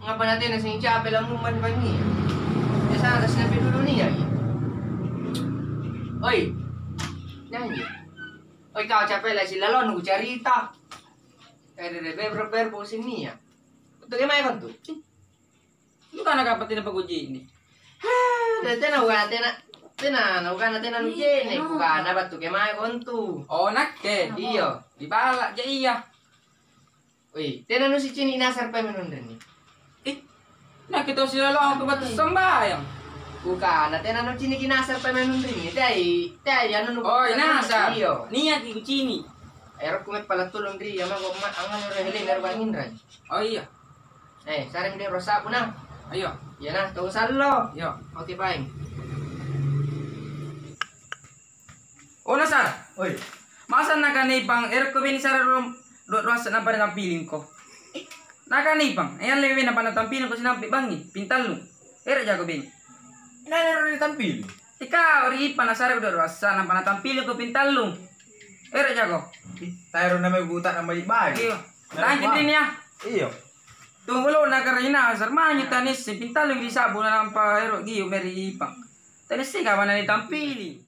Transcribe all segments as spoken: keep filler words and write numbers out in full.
Ngapa natena seng cape lammumpa ri bangngia? Biasana tasinampe dulu niaki. Oi, nyanyi. Oi, kau cape la silalo nukucarita. Eh, dede, ber-, ber-, ber-, bosinnia. Untu' kemae kontu? Bukan apa tena pakuji ini. Hah, tena, bukan tena. Tena, bukan tena nujene. Bukan battu kemae kontu. Oh, nakke? Iyo. Dibala' ja iya. Oi, tena nusicini' nasar pameng nunrinni? Ih, nakke tau siloloangko battu sambayang. Bukana tena nuciniki nasar pameng nunrinni, teai, teai anu nu-, Oh, nasar. Iyo. Niaki kucini'. Ero' kume pala tulung ri, ama ko ma-, angnganu ri helena ri banginrang. Oh, iya. Eh, saremi dek rosaku na. Ayo. Iya na, tau sallo. Iya. Oke, paeng. Oh, Nasar. Oi. Masa nakanipang, ero'ko beni sare ro-, do-, doasa nampa natampilingko? Nakanipang, eh, alle beni nampa natampilingko sinampe bangngi, pintallung. Ero' jako beni. Nana ero natampili? Ikau ri Ipa nasare do-, doasa nampa natampilingko pintallung. Ero' jako. Ih, taero namanya buta namanya bayi. Iya. Tangki tini ya. Iya. Tunggu lo nakarina, sarmanyu tanisse pintallung di sabu nampa ero' giu meri Ipa. Tanisse kawana natampili.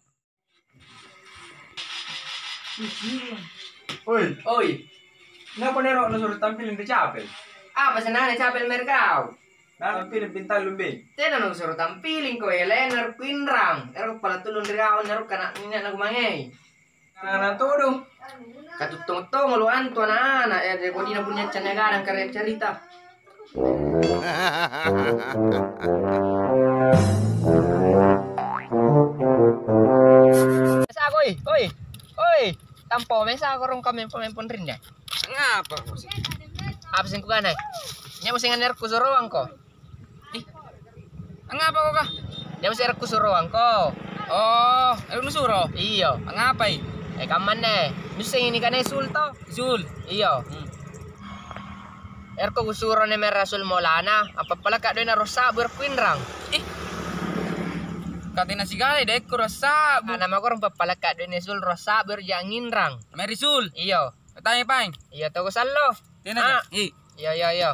Oi. Oi. Napa nero nusuro tampiling ri capel? Apa senana capel mere kau? Na tampiling pintallung be. Tena nusuro tampiling ko elena ri kuinrang. Ero pala tulung ri awan ero kana minyak na kumangei. Kana todong. Katuttong-tong lo antu anak-anak ya, kodina punya canda gadang karya carita. Mesa koi, koi, koi. Tampo mesa korong kami pemain ponrinnya. Ngapa? Apa sing kugana? Nya musim anner kusuroang ko. Ih. Angapa ko, Kak? Nia' musti ero' kusuroangko. Oh, ero' nusuro? Iyo. Angapai? Eh, kammanne. Nuassengi nikanaya Sul to? Sul. Iyo. Hmm. Ero' kusuro nia' mae Rasul Maulana, ampappalakka' doe'na ruassa'bu ero' kuinrang. Ih. Katena sigalai daekku ruassa'bu. Ana' mako ero' ampappalakka' doe'na Sul ruassa'bu ero' ja' nginrang. Mae ri Sul? Iyo. Tanya paeng. Iyo, toko sallo. Tena ja. Ah. Ih. Iyo, iyo, iyo.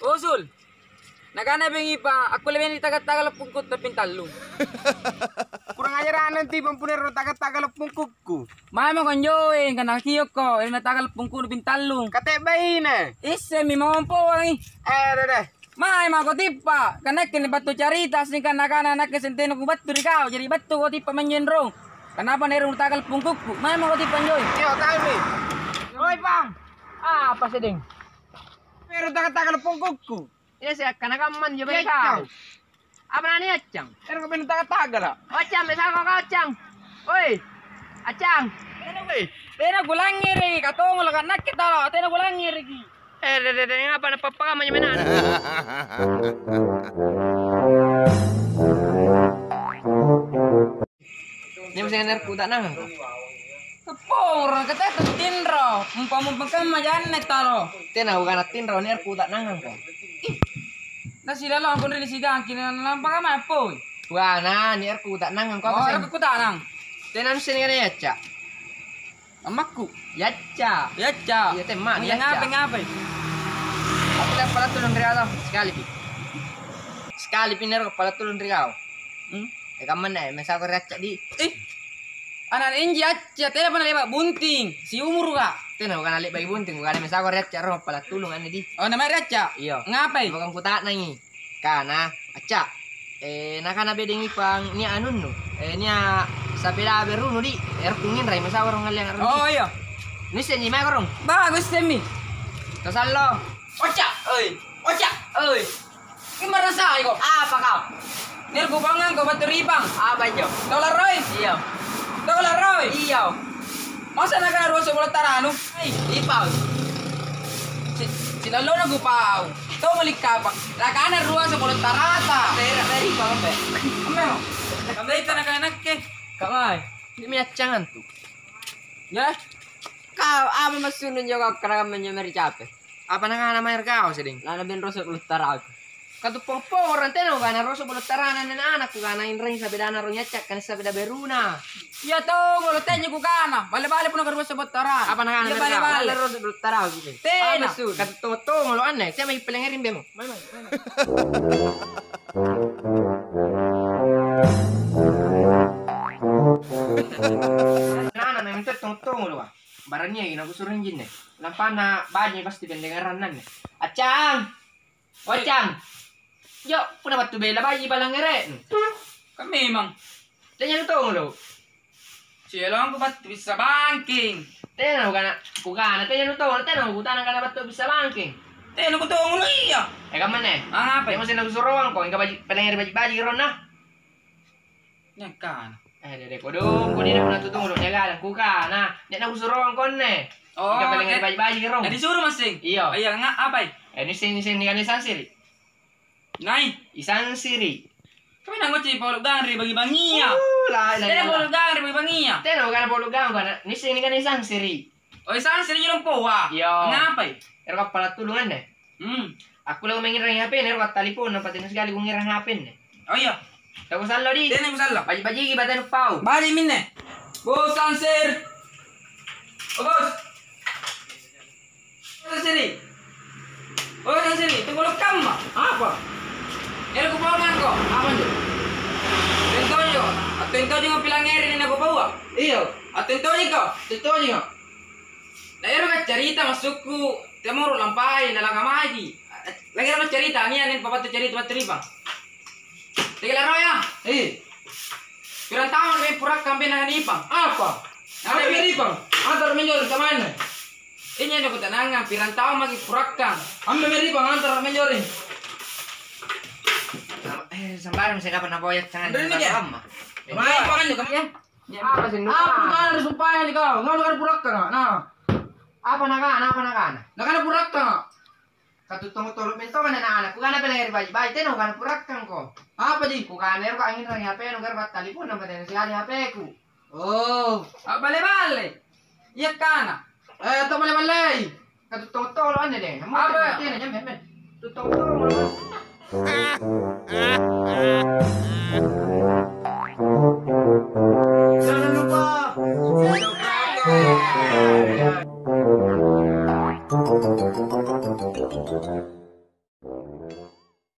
Oh, Sul. Nakana bengi pa, akkulle meni taga-taga leppungkutta pintallung. Kurang ajarang nanti pampunero taga-taga leppungkukku. Mae mako anjoeng, kana kiokko, ena taga leppungkunu pintallung. Kate baine. Issemi mamampoangi. Eh, deh, deh. Mae mako tippa, ka nakke ni battu carita, singka nakana nakke sentena kubattu ri kau, jari battuko tippa manynyenrong. Kanapa naero' nutagal pungkukku? Mae mako tippa anjoi. Iyo, taimi. Oi, Pang. Apa sedeng? Ero' tagal-tagal pungkukku. Iya, siakkana kamman jo. Iya, beli kau. Apa nani accang? Ero' beli tagal-tagal. Accang, mesako kau accang. Oi, accang. Tena kulangngere, katongolo ka nakke talo, tena kulangngere ki. Eh, deh, deh, deh, ngapa nappappakamma nyamanana? Nia' musti enerku ta'nangangko. Kepporo, kata tinro, mumpa-mumpa kamma janne talo. Tena bukana tinro, nia' erku ta'nangangko. Ih, nasilalo ampun ri sigangki, na lampa kamma appoi. Bukana, nia' erku ta'nangangko apa. Oh, seng? Erku ta'nang. Tena nuasseng nikanaya Acca. Ammakku. Yacca. Yacca. Iya, temma, oh, iya, Yacca. Ngapai, ngapai? Aku leppala tulung ri kau, sikalipi. Sikalipi nero pala tulung ri kau. Hmm? Eh, kammanne, mesako ri Acca di. Ih. Ana' inji Acca, tena pa nale'ba' bunting, siumuruka. Tena, bukana le'baki bunting, bukana mesako ri Acca ro pala tulung anne di. Oh, na mae ri Acca? Iyo. Ngapai? Bukang kuta'nangi. Kana, Acca, eh, nakana bedengi pang nia' anunnu, eh, nia' sapeda berunu di, ero' kunginrai, masa orang ngalleang ero' di. Oh, iya. Nuassenji mae korong? Bagus, semmi. Tosallo. Oca, oi. Oca, oi. Ki marasai ko? Apa kau? Nia' kupangangko battu ri Ipang. Apa injo? Tau larroi? Iya. Tau larroi? Iya. Masa nakana rua seppulo taranu? Hai, Ipang. Si, silallona kupau. Tau mali kapang. Nakana rua seppulo tarata. Tera, tera, Ipang, ambe. Ambe mo. Kambe itu nakana nakke. Kamai. Ini accangan tu. Ya. Kau apa maksudnya jawab karaman nyamari capek? Apa nakana mae ri kau sedeng? Lana ben rua seppulo tarata. Katuppong-pongoro tena kukana roso bolo tarana ana'-ana' kukana inrangi sabedana ro nyacca kan sabeda beruna. Iya tongolo tenjo kukana, bale-bale punna karua sebottarang. Apa nakana? Iya, bale-bale. Bale roso bolo tarang gitu. Tena. Apa su? Katuttong-tongolo anne, saya mai pelengeri bemo. Mai, mai, mai, mai. Nana memang tong-tongolo, Pak. Barania gina kusurung jinne. Lampana baji pasti pendengaran nanne. Acang. Ocang. Jo, punna battu bela baji palangngere'nu. Kan memang. Tena nutongolo. Sialongku battu bissa bangking. Tena nukana, kukana tena nutongolo, tena kutana kana battu bissa bangking. Tena kutongolo iya. Eh, kammanne? Apa? Tena seng nakusuroangko, engka baji, palangngere baji-baji ronna. Nyakana. Eh, dede kodong, kodi na punna tutungolo nyagala, kukana, nia nakusuroangko anne. Oh, engka palangngere baji-baji rong. Jadi suruh masing. Iya. Iya, nga, apai? Eh, niseng-niseng nikana sangsiri. Nai? Isangsiri. Kami nangocci polo gang ri bangi-bangia. Uh, la ilaha illallah. Tena polo gang ri bangi-bangia. Tena bukan polo gang, kana niseng nikana isangsiri. Oh, isangsiri ji lompoa. Iya. Ngapai? Ero kappala tulung anne. Hmm. Aku lagi menginrangi H P-na, ero kattalipon, nampa tena sikali kunginrang H P-na. Oh iya. Tau sallo di. Tena kusallo. Baji-bajiki batenu pau. Baji minne. Bos Sangsir. Oh, bos. Sangsiri. Oh, Sangsiri, tunggu kamma. Apa? Ero kupaungangko. Apa njo? Tentojo. Attentojo pilangngeri nina kupaua. Iyo. Attentojiko. Attentojiko. Na ero maccarita massukku, temoro lampai, nalangamaji. Lagi ero maccarita, nia nen pabattu carita battu ripang. Tegi laroya? Eh. Pirang taung maki purakkang bena nipang? Apa? Apa ripang? Antara menjoreng kemana? Ini yang aku tenangan, pirang taung maki purakkang. Ambil ripang, antara menjoreng. Eh, sembarang saya kapan naboyak tangan. Bener, ya? Amma. Kemana ripang anjo, kamu? Ya. Apa sih, apa kau? Nganu kan purakkanga, nah. Apa nakana, apa nakana? Nakana purakkanga. Katuttong tolo mentong anak-anak. Kukana pele ri baji-baji, tena kukana purakkangko. Apa ji? Kukana ero ka anginrangi H P-nu, gara battalipun nampa tena sikali H P-ku. Oh. Abbale-bale. Iya kana. Eh, to bale-balei. Katuttong tolo anne deh. Apa? Tena jamme, jamme. Tuttong tolo. Jangan lupa.